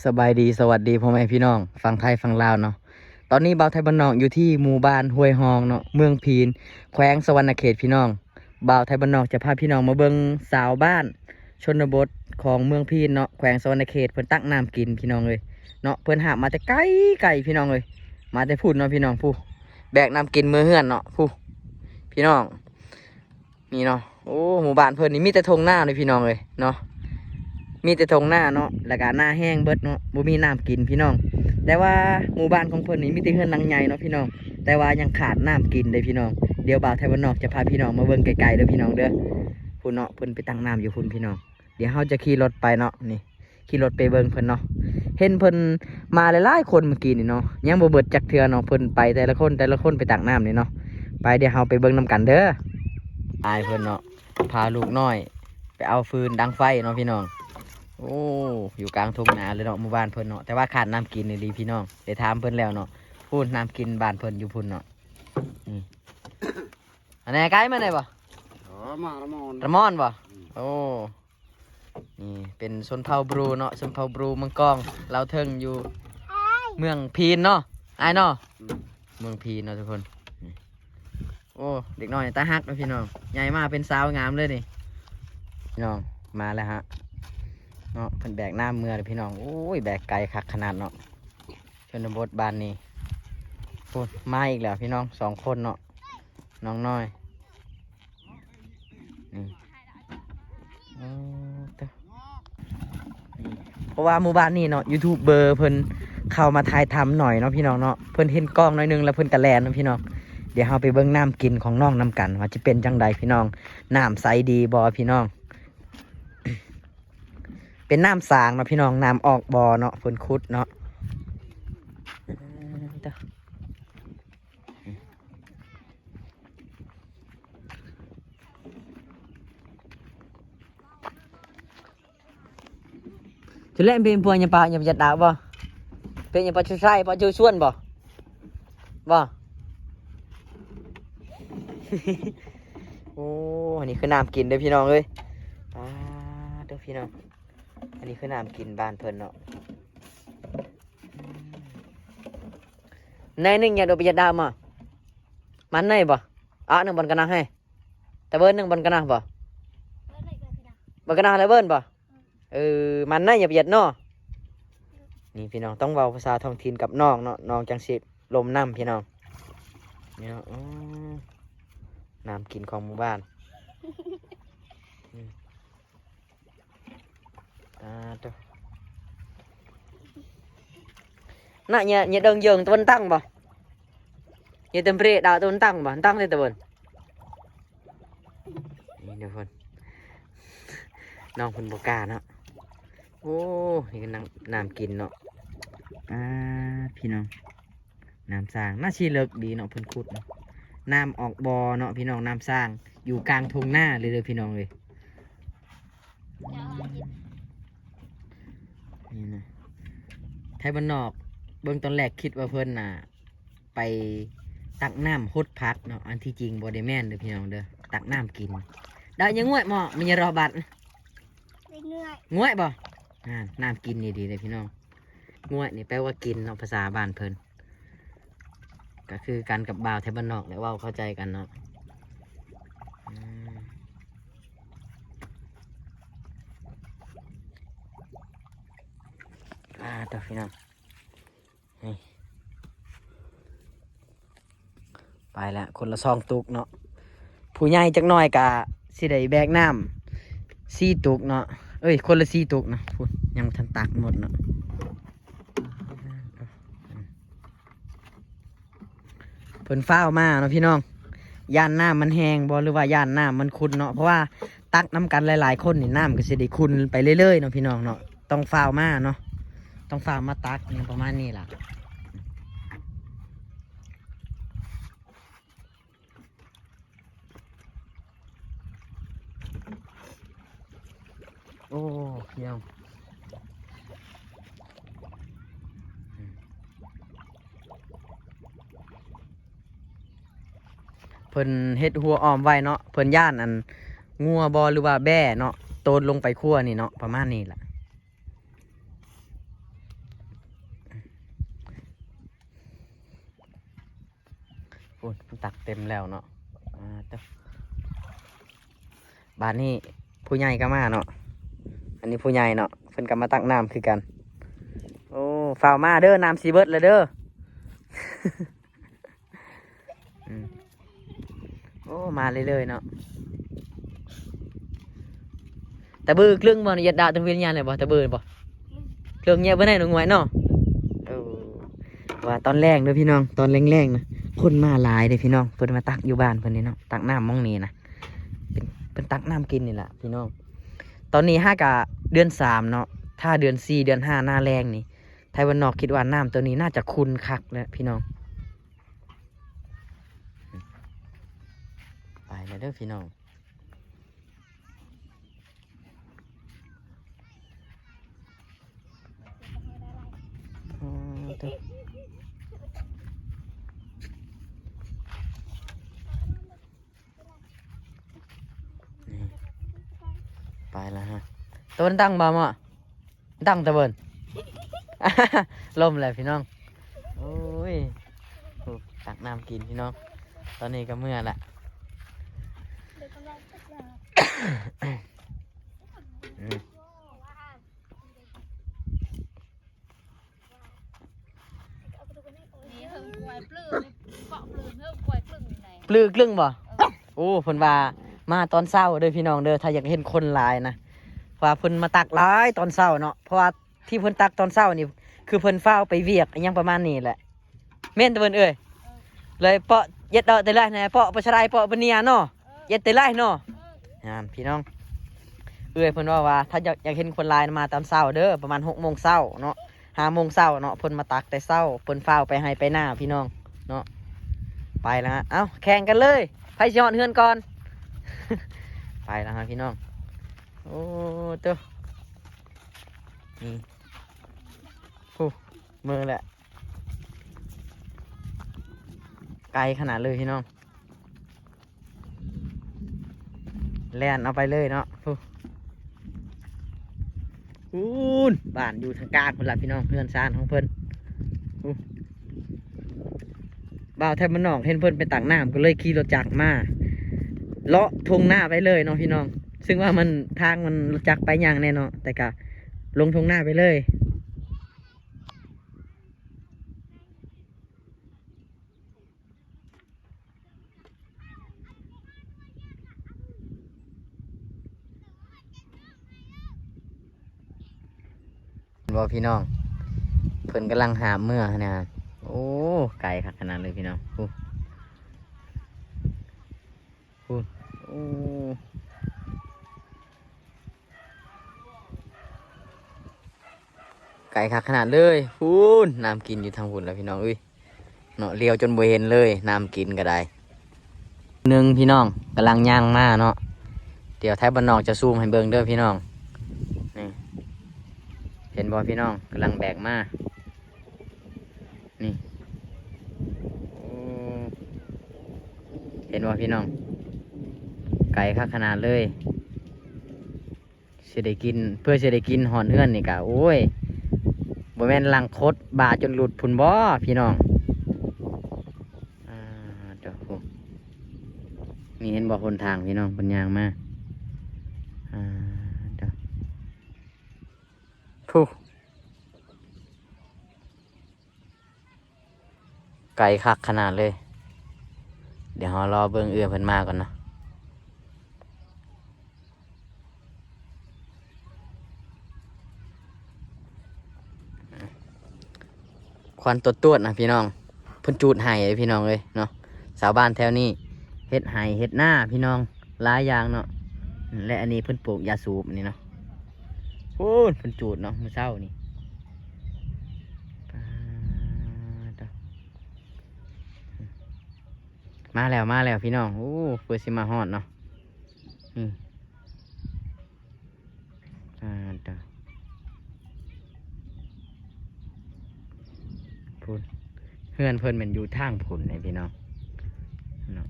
ສະບາຍດີ ສະຫວັດດີພໍ່ແມ່ພີ່ນ້ອງຝັ່ງໄທຝັ່ງລາວເນາະ. ຕອນນີ້ບ່າວໄທບ້ານນອກຢູ່ທີ່ໝູ່ບ້ານຫ້ວຍຮອງເນາະ ເມືອງພີນ ແຂວງສະຫວັນນະເຂດພີ່ນ້ອງ. ບ່າວໄທບ້ານນອກຈະພາພີ່ນ້ອງມາເບິ່ງຊາວບ້ານຊົນນະບົດຂອງເມືອງພີນເນາະ ແຂວງສະຫວັນນະເຂດ ເພິ່ນຕັກນ້ຳກິນພີ່ນ້ອງເອີຍເນາະ. ເພິ່ນຫາບມາແຕ່ໄກໆ ພີ່ນ້ອງເອີຍ ມາແຕ່ພຸ້ນເນາະພີ່ນ້ອງ. ຜູ້ ແບກນ້ຳກິນເມືອເຮືອນເນາະ ຜູ້ ພີ່ນ້ອງ. ນີ້ເນາະ ໂອ້ ໝູ່ບ້ານເພິ່ນນີ້ມີແຕ່ທົ່ງນາເລີຍພີ່ນ້ອງເອີຍເນາະ ມີແຕ່ທົ່ງນາເນາະ ແລ້ວກະນາແຫ້ງເບິດເນາະ ບໍ່ມີນ້ຳກິນພີ່ນ້ອງ. ແຕ່ວ່າໝູ່ບ້ານຂອງເພິ່ນນີ້ມີແຕ່ເຮືອນຫຼັງໃຫຍ່ເນາະພີ່ນ້ອງ ແຕ່ວ່າຍັງຂາດນ້ຳກິນເດ້ພີ່ນ້ອງ. ດຽວບ່າວໄທບ້ານນອກຈະພາພີ່ນ້ອງມາເບິ່ງໃກ້ໆເດີພີ່ນ້ອງເດີ ພຸ້ນເນາະ ເພິ່ນໄປຕັກນ້ຳຢູ່ພຸ້ນພີ່ນ້ອງ. ດຽວເຮົາຈະຂີ່ລົດໄປເນາະ ນີ້ ຂີ່ລົດໄປເບິ່ງເພິ່ນເນາະ. ເຫັນເພິ່ນມາຫຼາຍໆຄົນເມື່ອກີ້ນີ້ເນາະ ຍັງບໍ່ເບິດຈັກເທື່ອເນາະ ເພິ່ນໄປແຕ່ລະຄົນ ແຕ່ລະຄົນໄປຕັກນ້ຳນີ້ເນາະ. ໄປ ດຽວເຮົາໄປເບິ່ງນຳກັນເດີ. ອ້າຍເພິ່ນເນາະ ພາລູກນ້ອຍໄປເອົາຟືນດັງໄຟເນາະພີ່ນ້ອງ. ໂອ້ ຢູ່ກາງທົ່ງນາເລີຍເນາະ ໝູ່ບ້ານເພິ່ນເນາະ ແຕ່ວ່າຂາດນ້ຳກິນອີ່ຫຼີພີ່ນ້ອງ. ໄດ້ຖາມເພິ່ນແລ້ວເນາະ ພຸ້ນ ນ້ຳກິນບ້ານເພິ່ນຢູ່ພຸ້ນເນາະ. ນີ້ ອັນນີ້ໄກມາໄດ້ບໍ່? ອໍ ມາລະມອນ ລະມອນບໍ່? ອືມ ໂອ້ ນີ້ເປັນຊົນເຜົ່າບຣູເນາະ ຊົນເຜົ່າບຣູເມືອງກອງ ລາວເທິງຢູ່ເມືອງພີນເນາະ ອ້າຍເນາະ. ອືມ ເມືອງພີນເນາະທຸກຄົນ. ນີ້ ໂອ້ ເດັກນ້ອຍຕາຮັກເນາະພີ່ນ້ອງ ໃຫຍ່ມາເປັນສາວງາມເລີຍນີ້ ພີ່ນ້ອງ. ມາແລ້ວຮະເນາະ ເພິ່ນແບກນ້ຳເມືອເດີພີ່ນ້ອງ. ໂອ້ຍ ແບກໄກຄັກຂະໜາດເນາະ ຊົນນະບົດບ້ານນີ້. ໂອ້ ມາອີກແລ້ວພີ່ນ້ອງ ສອງຄົນເນາະ ນ້ອງນ້ອຍ ນີ້ ເອີ ເພາະວ່າໝູ່ບ້ານນີ້ເນາະ ຢູທູບເບີເພິ່ນເຂົ້າມາຖ່າຍທຳໜ້ອຍເນາະພີ່ນ້ອງເນາະ. ເພິ່ນເຫັນກ້ອງໜ້ອຍໜຶ່ງແລ້ວເພິ່ນກະແລ່ນເນາະພີ່ນ້ອງ. ດຽວເຮົາໄປເບິ່ງນ້ຳກິນຂອງນ້ອງນຳກັນວ່າຈະເປັນຈັ່ງໃດພີ່ນ້ອງ ນ້ຳໃສດີບໍ່ພີ່ນ້ອງ. ເປັນນ້ຳສາງເນາະພີ່ນ້ອງ ນ້ຳອອກບໍ່ເນາະ ເພິ່ນຂຸດເນາະ. ຈະແລະເປັນພວກຍາປາ ຍາປາຈັດດາວບໍ່? ເປັນຍາປາຊວນໄຊ ປາຊວນບໍ່? ບໍ່ ໂອ້ ອັນນີ້ຄືນ້ຳກິນເດີພີ່ນ້ອງເອີຍ. ປາດໂທ້ພີ່ນ້ອງ ອັນນີ້ຄືນ້ຳກິນບ້ານເພິ່ນເນາະ. ໃນໜຶ່ງຢາກໂດດໄປຢາດດາວມາ ມັນໃນບໍ່? ອະ ໜຶ່ງບ່ອນກະນັກໃຫ້ ຕະເບີນໜຶ່ງບ່ອນກະນັກບໍ່? ບໍ່ກະນັກແລ້ວເບີນບໍ່? ເອີ ມັນໃນຢ່າໄປຢາດເນາະ. ນີ້ພີ່ນ້ອງ ຕ້ອງເວົ້າພາສາທ້ອງຖິ່ນກັບນ້ອງເນາະ ນ້ອງຈັ່ງຊິລົມນຳພີ່ນ້ອງ. ນີ້ເນາະ ໂອ້ ນ້ຳກິນຂອງໝູ່ບ້ານ. ອືມ ອ່າ ໂຕ ນະ ຍະ ຍະເດີງເຢິງຕາເວັນຕັ້ງບໍ່? ຍະເຕັມເປຣດາວຕາເວັນຕັ້ງບໍ່? ຕັ້ງເດຕາເວັນ ນີ້ທຸກຄົນ ນ້ອງເພິ່ນບໍ່ກ້າເນາະ. ໂອ້ ນີ້ກະນ້ຳ ນ້ຳກິນເນາະ. ອ່າ ພີ່ນ້ອງ ນ້ຳສ້າງ ໜ້າຊິເລິກດີເນາະ ເພິ່ນຂຸດ ນ້ຳອອກບໍ່ເນາະພີ່ນ້ອງ. ນ້ຳສ້າງຢູ່ກາງທົ່ງນາເລີຍເດີພີ່ນ້ອງເອີຍ. ນີ້ນະ ໄທບ້ານນອກ ເບິ່ງຕອນແລກຄິດວ່າເພິ່ນນະໄປຕັກນ້ຳຫົດຜັກເນາະ ອັນທີ່ຈິງບໍ່ໄດ້ແມ່ນເດີພີ່ນ້ອງເດີ ຕັກນ້ຳກິນ. ດາວຍັງງວຍໝໍ້ ມີຍະລໍບັດ ງວຍບໍ່? ອ່າ ນ້ຳກິນນີ້ດີເດ້ພີ່ນ້ອງ. ງວຍນີ້ແປວ່າກິນເນາະ ພາສາບ້ານເພິ່ນ ກະຄືກັນກັບບ່າວໄທບ້ານນອກແຫຼະ ເວົ້າເຂົ້າໃຈກັນເນາະ. ອືມ ອ່າ ໂຕ ພີ່ນ້ອງ ນີ້ ໄປລະ ຄົນລະສອງຕຸກເນາະ. ຜູ້ໃຫຍ່ຈັກໜ້ອຍກະຊິໄດ້ແບກນ້ຳສີ່ຕຸກເນາະ ເອີຍ ຄົນລະສີ່ຕຸກນະ. ພຸ້ນ ຍັງບໍ່ທັນຕັກໝົດເນາະ. ເພິ່ນຟ້າວມາເນາະພີ່ນ້ອງ ຢ້ານນ້ຳມັນແຫ້ງບໍ່ ຫຼືວ່າຢ້ານນ້ຳມັນຂຸ່ນເນາະ. ເພາະວ່າຕັກນຳກັນຫຼາຍໆຄົນນີ້ ນ້ຳກະຊິໄດ້ຂຸ່ນໄປເລື້ອຍໆເນາະພີ່ນ້ອງເນາະ. ຕ້ອງຟ້າວມາເນາະ ຕ້ອງຟ້າວມາຕັກ ຫຍັງປະມານນີ້ລະ. ໂອ້ ພີ່ນ້ອງ ເພິ່ນເຮັດຮົ້ວອ້ອມໄວ້ເນາະ ເພິ່ນຢ້ານອັນງົວບໍ່ ຫຼືວ່າແບ້ເນາະ ໂຕນລົງໄປຄົວນີ້ເນາະ ປະມານນີ້ລະ. ໂອ້ຍ ມັນຕັກເຕັມແລ້ວເນາະ. ອ່າ ເຈົ້າ ບາດນີ້ຜູ້ໃຫຍ່ກໍມາເນາະ. ອັນນີ້ຜູ້ໃຫຍ່ເນາະ ເພິ່ນກໍມາຕັກນ້ຳຄືກັນ. ໂອ້ ຟ້າວມາເດີ ນ້ຳຊິເບິດແລ້ວເດີ. ອືມ ໂອ້ ມາເລື້ອຍໆເນາະ. ຕະບືກລຶ້ງບໍ່ ຢາດດາດ ຕ້ອງວິນຍານແລ້ວບໍ່ ຕະບືບໍ່? ເຄື່ອງແຍກໄວ້ໃນໜອງງວຍເນາະ. ເອີ ວ່າຕອນແລງເດີພີ່ນ້ອງ ຕອນແລງໆນະ ຄົນມາຫຼາຍເດ້ພີ່ນ້ອງ. ເພິ່ນມາຕັກຢູ່ບ້ານເພິ່ນນີ້ເນາະ ຕັກນ້ຳໝ່ອງນີ້ນະ ເປັນ ເພິ່ນຕັກນ້ຳກິນນີ້ລະພີ່ນ້ອງ. ຕອນນີ້ຫາກະເດືອນສາມເນາະ ຖ້າເດືອນສີ່ເດືອນຫ້າໜ້າແລ້ງນີ້ ໄທບ້ານນອກຄິດວ່ານ້ຳໂຕນີ້ໜ້າຈະຂຸ່ນຄັກແຫຼະພີ່ນ້ອງ. ໄປແລ້ວເດີພີ່ນ້ອງ. ອໍ ເດີ ນີ້ ໄປແລ້ວຮະ. ໂຕນຕັ້ງບໍ່ເມາະ? ດັງຕະເບີນ ລົມແຫຼະພີ່ນ້ອງ. ໂອ້ຍ ໂອ້ ຕັກນ້ຳກິນພີ່ນ້ອງ. ຕອນນີ້ກໍເມື່ອລະ. ອືມ ປຶ້ກລຶ້ງບໍ່? ໂອ້ ເພິ່ນວ່າມາຕອນເຊົ້າເດີພີ່ນ້ອງເດີ ຖ້າຢາກເຫັນຄົນຫຼາຍນະ ເພາະວ່າເພິ່ນມາຕັກຫຼາຍຕອນເຊົ້າເນາະ. ເພາະວ່າທີ່ເພິ່ນຕັກຕອນເຊົ້ານີ້ ຄືເພິ່ນຟ້າວໄປວຽກອີ່ຫຍັງປະມານນີ້ແຫຼະ ແມ່ນຕະເບີນເອີຍ. ເອີ ເລີຍເປາະເຢັດເອາະແຕ່ລະແນ່ ເປາະປະຊະໄດ ເປາະປະເນຍເນາະ ເອີ ເຢັດແຕ່ລະເນາະ. ເອີ ນັ້ນພີ່ນ້ອງ ເອື້ອຍເພິ່ນເວົ້າວ່າ ຖ້າຢາກ ຢາກເຫັນຄົນຫຼາຍນະ ມາຕອນເຊົ້າເດີ ປະມານຫົກໂມງເຊົ້າເນາະ ຫ້າໂມງເຊົ້າເນາະ. ເພິ່ນມາຕັກແຕ່ເຊົ້າ ເພິ່ນຟ້າວໄປໄຮ່ໄປນາພີ່ນ້ອງເນາະ. ໄປລະຮະ ເອົ້າ ແຂ່ງກັນເລີຍ ໃຜຊິຮອດເຮືອນກ່ອນ. ໄປລະຮະພີ່ນ້ອງ. ໂອ້ ໂຕ ນີ້ ໂອ້ ເມືອແຫຼະ ໄກຂະໜາດເລີຍພີ່ນ້ອງ. ແລ່ນເອົາໄປເລີຍເນາະ. ພຸ້ນ ພຸ້ນ ບ້ານຢູ່ທາງກາງພຸ້ນລະພີ່ນ້ອງ ເຮືອນຊານຂອງເພິ່ນ. ພຸ້ນ ບ່າວໄທບ້ານນອກເຫັນເພິ່ນໄປຕັກນ້ຳ ກໍເລີຍຂີ່ລົດຈັກມາ ເລາະທົ່ງນາໄປເລີຍເນາະພີ່ນ້ອງ. ເຊິ່ງວ່າມັນ ທາງມັນລົດຈັກໄປຍາກແນ່ເນາະ ແຕ່ກະລົງທົ່ງນາໄປເລີຍ. ເຫັນບໍ່ພີ່ນ້ອງ ເພິ່ນກຳລັງຫາບເມືອຫັ້ນນະ. ໂອ້ ໄກຄັກຂະໜາດເລີຍພີ່ນ້ອງ. ພຸ້ນ ພຸ້ນ ໂອ້ ໄກຄັກຂະໜາດເລີຍ. ພຸ້ນ ນ້ຳກິນຢູ່ທາງພຸ້ນແລ້ວພີ່ນ້ອງເອີຍເນາະ ຫຼຽວຈົນບໍ່ເຫັນເລີຍ ນ້ຳກິນກໍໄດ້. ໜຶ່ງພີ່ນ້ອງກຳລັງຍ່າງມາເນາະ ດຽວໄທບ້ານນອກຈະຊູມໃຫ້ເບິ່ງເດີພີ່ນ້ອງ. ນີ້ ເຫັນບໍ່ພີ່ນ້ອງ ກຳລັງແບກມາ ນີ້. ໂອ້ ເຫັນບໍ່ພີ່ນ້ອງ ໄກຄັກຂະໜາດເລີຍ. ຊິໄດ້ກິນ ເພື່ອຊິໄດ້ກິນຮອດເຮືອນນີ້ກະ ໂອ້ຍ ບໍ່ແມ່ນຫຼັງຄົດບາຈົນຫຼຸດພຸ້ນບໍ່ພີ່ນ້ອງ. ອ່າ ໂທ້ ນີ້ເຫັນບໍ່ຫົນທາງພີ່ນ້ອງ ເພິ່ນຍ່າງມາ. ອ່າ ໂທ້ ພຸ້ນ ໄກຄັກຂະໜາດເລີຍ. ດຽວເຮົາລໍເບິ່ງເອື້ອຍເພິ່ນມາກ່ອນເນາະ. ຄວັນຕວດໆນະພີ່ນ້ອງ ເພິ່ນຈູດໄຮ່ເດ້ພີ່ນ້ອງເອີຍເນາະ. ຊາວບ້ານແຖວນີ້ເຮັດໄຮ່ເຮັດນາພີ່ນ້ອງ ຫຼາຍຢ່າງເນາະ ແລະ ອັນນີ້ເພິ່ນປູກຢາສູບນີ້ເນາະ. ໂອ້ ເພິ່ນຈູດເນາະ ມື້ເຊົ້ານີ້. ປາດ ມາແລ້ວ ມາແລ້ວພີ່ນ້ອງ. ໂອ້ ເພື່ອຊິມາຮອດເນາະ. ນີ້ ອ່າ ພຸ້ນ ເຮືອນເພິ່ນແມ່ນຢູ່ທາງພຸ້ນເດ້ພີ່ນ້ອງເນາະ.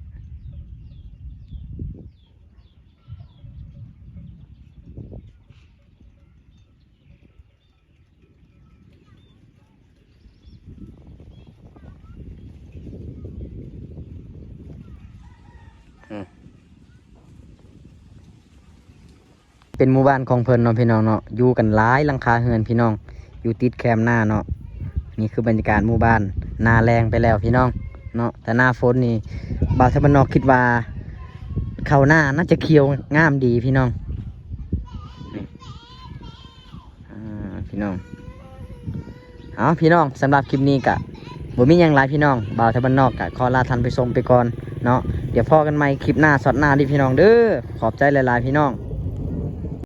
ໂ ເປັນໝູ່ບ້ານຂອງເພິ່ນເນາະພີ່ນ້ອງເນາະ ຢູ່ກັນຫຼາຍຫຼັງຄາເຮືອນພີ່ນ້ອງ ຢູ່ຕິດແຄມນາເນາະ. ນີ້ຄືບັນຍາກາດໝູ່ບ້ານ ໜ້າແລ້ງໄປແລ້ວພີ່ນ້ອງເນາະ ແຕ່ໜ້າຝົນນີ້ ບ່າວໄທບ້ານນອກຄິດວ່າ ເຂົ້ານາໜ້າຈະຂຽວງາມດີພີ່ນ້ອງ ນີ້ ອ່າ ພີ່ນ້ອງ ເອົາ ພີ່ນ້ອງ ສຳລັບຄລິບນີ້ກະບໍ່ມີຫຍັງຫຼາຍພີ່ນ້ອງ ບ່າວໄທບ້ານນອກກະຂໍລາທ່ານຜູ້ຊົມໄປກ່ອນເນາະ. ດຽວພໍ້ກັນໃໝ່ຄລິບໜ້າ ຊັອດໜ້າເດີພີ່ນ້ອງເດີ. ຂອບໃຈຫຼາຍໆພີ່ນ້ອງ.